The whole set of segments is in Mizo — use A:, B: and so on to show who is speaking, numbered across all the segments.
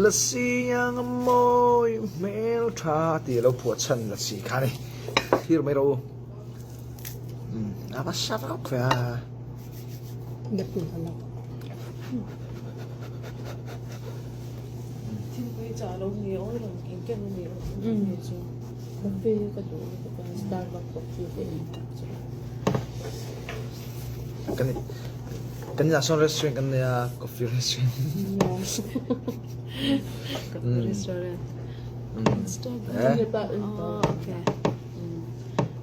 A: Lasi ang a mawi hmel tha tih a lo phuah chhan lasi kha a ni. Thlir mai rawh u. A va sa vak ve a.
B: Thingpui chah lo ni aw rawn inken a ni aw chu.
C: Coffee ka duh lutuk a Starbucks coffee te in tak chu.
A: Kan kan inah sawn restaurant kan nei a coffee restaurant.
B: Coffee restaurant.
A: Starbucks.
B: Oh okay.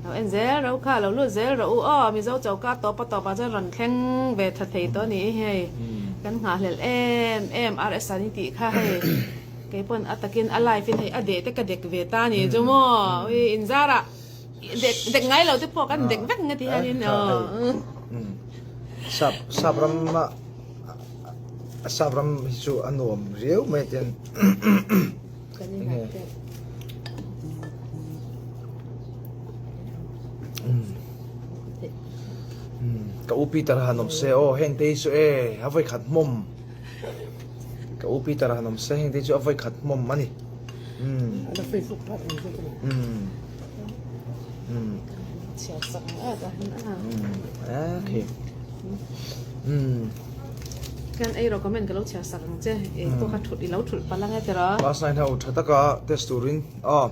B: Lo en zel ro kha lo lut zel rawh u aw Mizo choka tawp a tawp ah chuan rawn thleng ve tha thei tawh a ni hei kan nghahhlelh em em RS an i tih kha hei kei pawn a takin a live in hei a deh te ka dek ve ta a ni chu maw ui inzar ah dek dek ngai lo te pawh kan dek vek nga ti hianin aw.
A: Sap sap ram ah sap ram hi chu a nuam riau mai a tian.
C: Kan in hak tep.
A: Ka u Peter han awm se aw heng te hi chu e a vawi khat hmawm ka u Peter han awm se heng te hi chu a vawi khat hmawm a ni.
B: Kan ei rawh comment ka lo chhiar sak ang che ei pawh kha thut i lo thulh palh ang e tiraw.
A: Class 9 ho tha taka test turin aw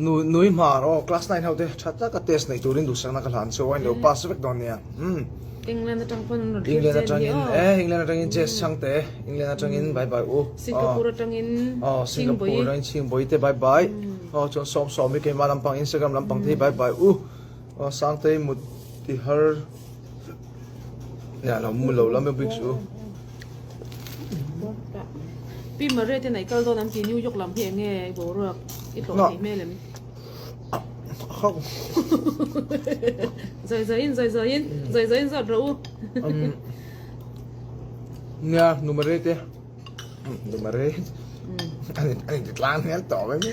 A: nu nui hmar aw class 9 ho te tha taka test nei turin duhsakna ka hlan chu aw in lo pass vek dawn nia umm.
B: England atang pawn an rawn thlir che
A: ni aw. E England atangin chess chhang te England atangin bye bye u.
B: Singapore atangin
A: aw Singapore atangin Chhingbawi te bye bye aw chuan sawm sawm hi keimah lampang Instagram lampang te hi bye bye u aw Sangtei mut ti har nia lo mu lo lam e bik su.
B: Pi Maria te naih kal dawn an ti New York lam hi enge i boruak i tlawh theih hmel em? Zai zaiin zai zaiin zai zaiin zat rawh u.
A: Nia nu Maria te nu Maria ani ani ti tlang hmel tawh mai mi.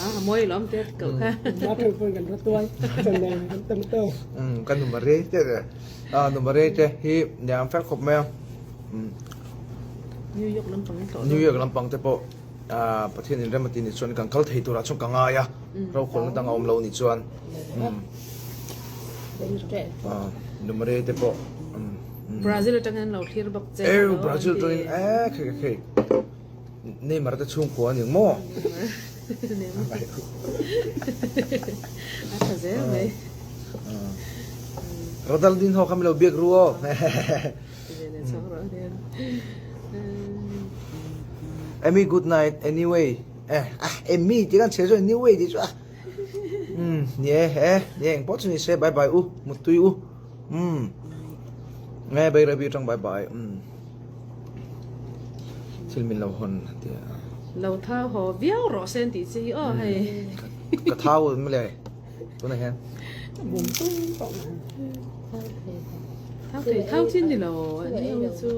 B: A mawi lawm te koh kha.
D: Ma thang pawn kan rat tuai chan nen kan tam to.
A: Kan nu Maria te nu Maria te hi nia an fel khawp mai a.
B: New York lampang tlawh.
A: New York lampang te pawh Pathian in rem a ti nih chuan kan kal thei turah chuan ka ngai a, rokhawlna dang a awm lo nih chuan Numre te pawh
B: Brazil atangin an lo thlir bawk che.
A: Eu Brazil atangin e khei khei Neymar te chhungkua a ni maw?
B: Neymar a tha zel mai.
A: Ronaldinho kha min lo biak ru aw. Emmy good night anyway eh ah Emmy tih kan chhe chu anyway tih chu ah um ni e he ni e engpawh chu ni se bye bye u muttui u um nge bei rabi atang bye bye um thil min lo hawn tia
B: lo thau haw viau rawh sen tih chi hi aw hei
A: ka thau mawle tunah hian
D: bum tung tawh
B: Thau thei thau chin ni lo an ni chu.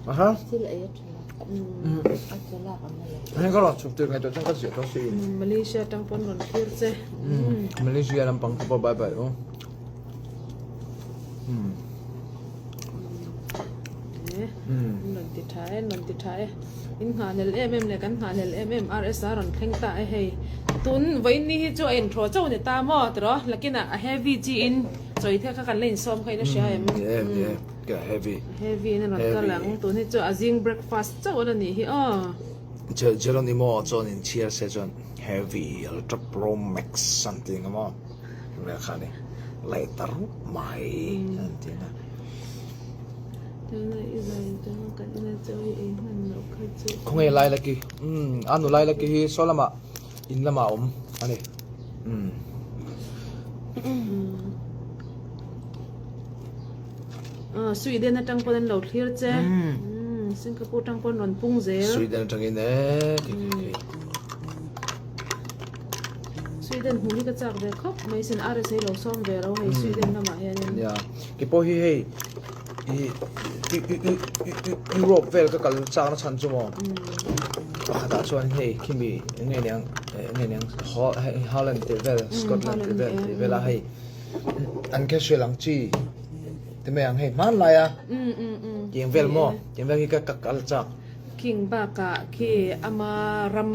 A: Aha.
C: Thil ei a tha a tha lak ang le.
A: Hei ka rawn chhuk tir ngai tawh chuan ka ziah tawh si.
B: Malaysia tang pawn rawn thlir che.
A: Malaysia lampang te pawh bye bye u.
B: Rawn ti tha e, rawn ti tha e. In nghahhlel em em leh kan nghahhlel em em RS a rawn thleng ta e hei. Tun vawiin ni hi chu a inthaw chauh a ni ta maw tiraw? Lakinah a heavy chi in chawi thek kha kan la insawm kha in a hria em?
A: Ni em ni em ka heavy.
B: Heavy in a rawn kal ang. Tun hi chu a zing breakfast chauh a la nih hi aw.
A: Geronimo chuan in chhiar se chuan heavy ultra pro max an ti ang maw? Vel kha a ni. Leh ta rup mai an ti ang a. Khawnge Lailaki umm a nu Lailaki hi saw lamah in lamah a awm a ni umm.
B: Sweden atang pawn an lo thlir che umm Singapore atang pawn rawn pung zel.
A: Sweden atangin e khi khi khi.
B: Sweden hmuh hi ka chak ve khawp mai sin RSA lo sawm ve ro hei Sweden lamah hianin.
A: Nia keipawh hi hei i Europe vel ka kal chak na chhan chu maw pakhatah chuan hei khimi eng nge niang eng nge niang Holland tih vel Scotland tih vel tih vela hei an casual ang chi ti mai ang hei hmanlai a. Tiang vel maw? Tiang vel hi ka ka kal chak.
B: King bakah khi ama ram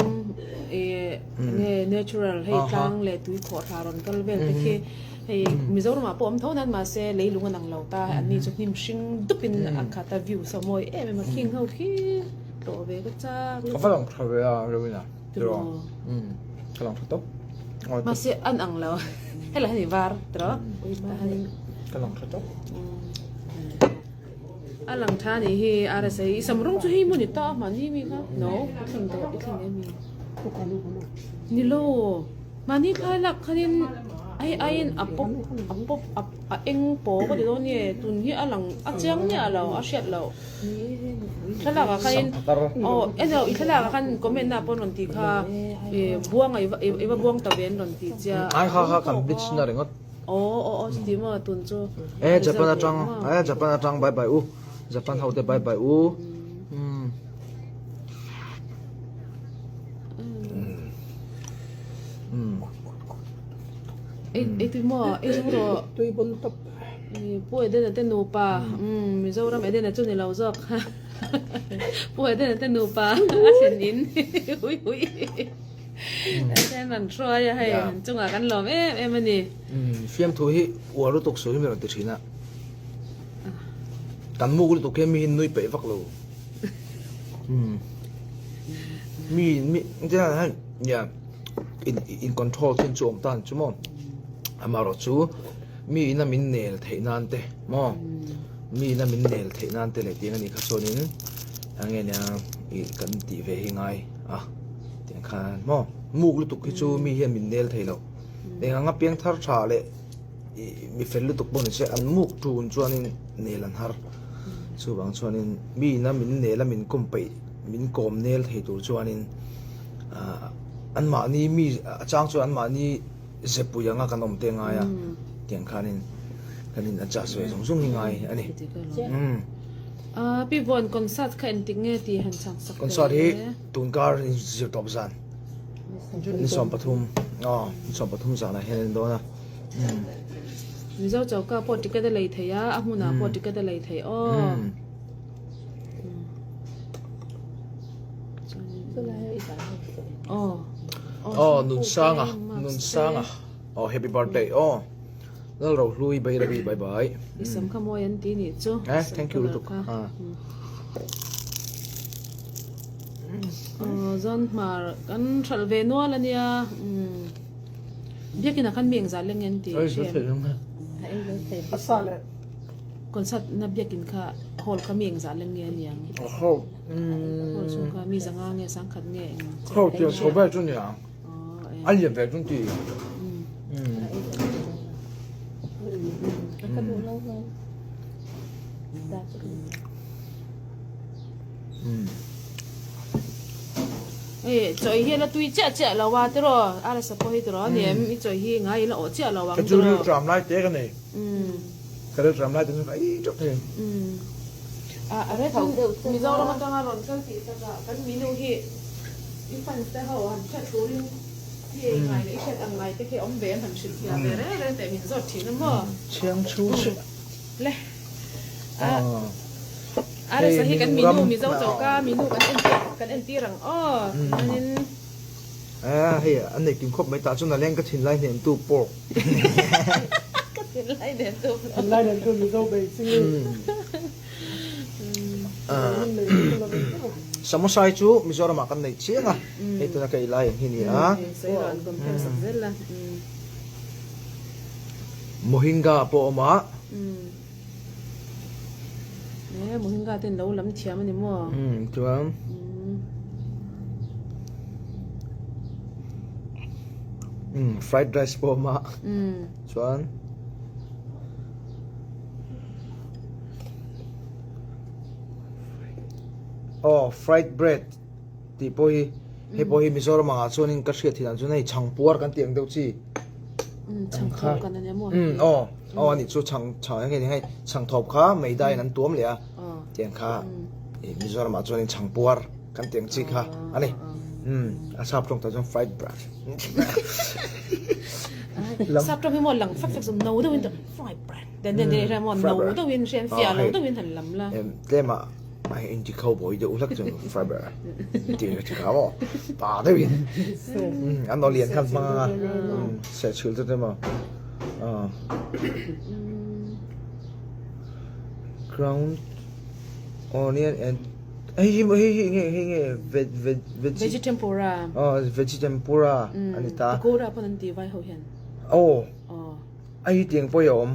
B: ih nge natural hei tlang leh tui khawh thla rawn kal vel te khi hei Mizoramah pawh awm tho nan mahse leilung a nang lo ta an ni chu hnim hring dup in a khat a view saw mawi em em a king ho khi tlawh ve ka chak
A: Ka va lang tha ve a Rewina tiraw umm ka lang tha tawp
B: mahse an ang lo helai hi var tiraw
A: ka lang tha tawp.
B: A lang tha nih hi RSA i sam rawng chu hei maw ni ta a mahni mi kha no i thleng tawh i thleng em mi ni lo mahni thlai lak khanin hei aiin a pawp a pawp a a eng paw ka ti dawn nge tun hi a lang a chiang miah lo a hriat loh thlalak ah khanin aw eno i thlalak ah khan comment ah pawh an rawn tih kha ih buang a i va buang ta ve an rawn tih chia
A: ai kha kha kan bleach na ringawt.
B: Aw aw aw chuti maw tun chu.
A: E Japan atang e Japan atang bye bye u Japan ho te bye bye u um um
B: Ei ei tui maw ei zung rawh.
D: Tui bon tawp.
B: Pu Edena te nupa um Mizoram Edena chu ni lo zawk Pu Edena te nupa a thlen in hui hui. Chen an hruai a hei an chungah kan lawm em em a ni.
A: Fiamthu hi uar lutuk sawi hi mi rawn ti thin a. Kan muk lutuk hian mi hi nui peih vak lo. Mi mi ya in in control thin chu awm tan chu maw. Amaherawhchu mi ina min nel theih nan te maw mi ina min nel theih nan te leh tiang a nih kha chuanin eng nge nia ih kan tih ve hi ngai a. Tiang khan maw muk lutuk hi chu mi hian min nel thei lo. Eng anga piang thar tha leh mi fel lutuk pawh ni se an muk tun chuanin nel an har. Chuvang chuanin mi ina min nel a min kawm peih min kawm nel thei tur chuanin ah anmahni mi a chang chuan anmahni zepui anga kan awm te ngai a. Tiang khanin kan in adjust ve zung zung hi ngai a ni. Umm.
B: Pi Vawn concert kha engtik nge tih han chhang sak teh le.
A: Concert hi. Tunkar zir tawp zan ni 13 aw ni 13 zanah hian an dawn a.
B: Mizo choka pawh ticket a lei thei a, a hmunah pawh ticket a lei thei aw. Aw.
A: Aw Nunsanga Nunsanga aw happy birthday aw Lalrohlui Bairabi bye bye.
B: I sam kha mawi an ti nih chu.
A: Eh thank you lutuk.
B: Zawn hmar kan hralh ve nual a nia biakin ah khan mi engzah leng nge an tih hriat concert na biakin kha hall kha mi engzah leng nge a niang hall chhung kha mi zanga nge sangkhat nge eng
A: hall tiang chho vel chu nia a lian ve chu ti
B: Hei chawi hi a la tui chiah chiah lo a tiraw a rasa pawh hi tiraw a ni em i chawi hi ngai ila awh chiah lo ang
A: tiraw. Ka chu rilṭam lai te ka nei ka rilṭam lai te chu ka ei teuh thei.
B: A a rek Mizoram atanga rawn kal tih takah kan minu hi i fans te ho han hriat turin i ei ngai leh i hriat ang ngai te khi awm ve an han hrilh thiam ve reng reng teh min zawt thin a maw.
A: Chhiang chhu chhu.
B: Le. A Aresa hi kan minu Mizo choka minu kan entir kan entir ang aw chuanin.
A: A hei an nei kim khawp mai tah chuan a leng ka thinlai hnem tu pork.
B: Ka thinlai hnem tu pork.
D: Thinlai hnem tu Mizo bei ching i.
A: Samosa hi chu Mizoram ah kan nei chiang a hei tuna ka ei lai ang hi ni a.
B: Sawi rawh an compare sak zel la.
A: Mohinga pawh a awm a.
B: E Mohinga ten lo lam thiam a ni maw?
A: Umm chuan. Umm fried rice pawh a awm a. Chuan. Aw fried bread tih pawh hi hei pawh hi Mizoram angah chuanin ka hriat thin ang chuan hei chhangpuar kan tih ang deuh chi.
B: Chhangthawp kan ania maw?
A: Umm aw aw anih chu chhang chhang eng nge ni hei chhangthawp kha meida in an tuam leh a tiang kha ih Mizoram ah chuanin chhangpuar kan tih ang chi kha a ni. Umm a sap tawng tah chuan fried bread.
B: Sap tawng hi maw lang fek fek zawm no deuhin fried bread. Den den den hria maw no deuhin hria an fiah lo deuhin han lam la.
A: Tlema a inti cowboy deuh hlak chu Fiber tih ka ṭhika maw pa deuhin an aw lian khan hmang anga sehchilh te te maw ground onion and hei hi hei hi nge hei nge veg veg veg
B: veggie tempura
A: aw veggie tempura a ni ta
B: pakora pawn an ti vai ho hian
A: aw a hi tiang pawh hi a awm.